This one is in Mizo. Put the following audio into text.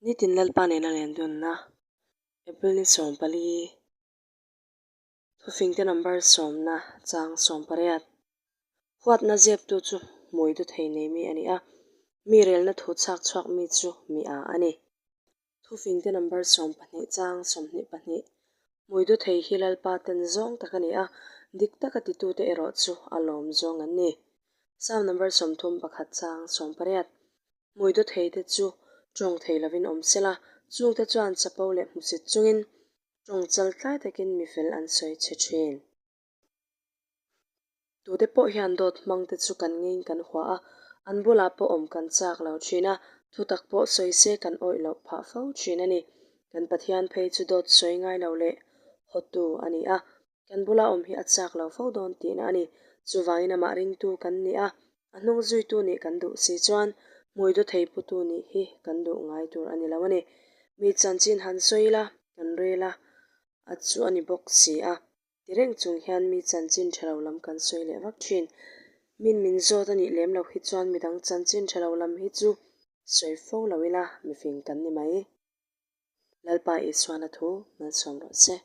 Nitin Lalpa nena len dunna, April ni 14, thufingte number sawmna chang 18. Huatna zeptu chu hmui du thei nei mi a ni a, mi relna thu chhak chhuak mi chu mi a a ni. Thufingte number 12 chang 22. Hmui du thei hi Lalpa ten zawng tak a ni a, dik taka titute erawh chu a lawm zawng an ni. Psalm number 31 chang 18. Hmui du thei te chu tawng thei lovin awm sela, chungte chuan chapo leh hmusit chungin tawng chal tlai takin mi fel an sawi che thin. Tute pawh hian dawt hmang te chu kan ngeiin kan hua a, an bulah pawh awm kan chak lo thin a, thutak pawh sawi se kan awih loh phah fo thin a ni. Kan Pathian phei chu dawt sawi ngai lo leh hawtu a ni a, kan bula awm hi a chak lo fo dawn tihna a ni. Chuvangin amah ringtu kan ni a, a hnung zuitu nih kan duh si chuan hmui daw thei putu nih hi kan duh ngai tur a ni lo a ni. Mi chanchin han sawi ila, kan rel a, a chu a ni bawk si a. Ti reng chung hian mi chanchin tha lo lam kan sawi leh vak thin. Min min zawt a nih lem loh hi chuan midang chanchin tha lo lam hi chu sawi fo lo ila mifing kan ni mai. Lalpa Isuana thu malsawm rawh se.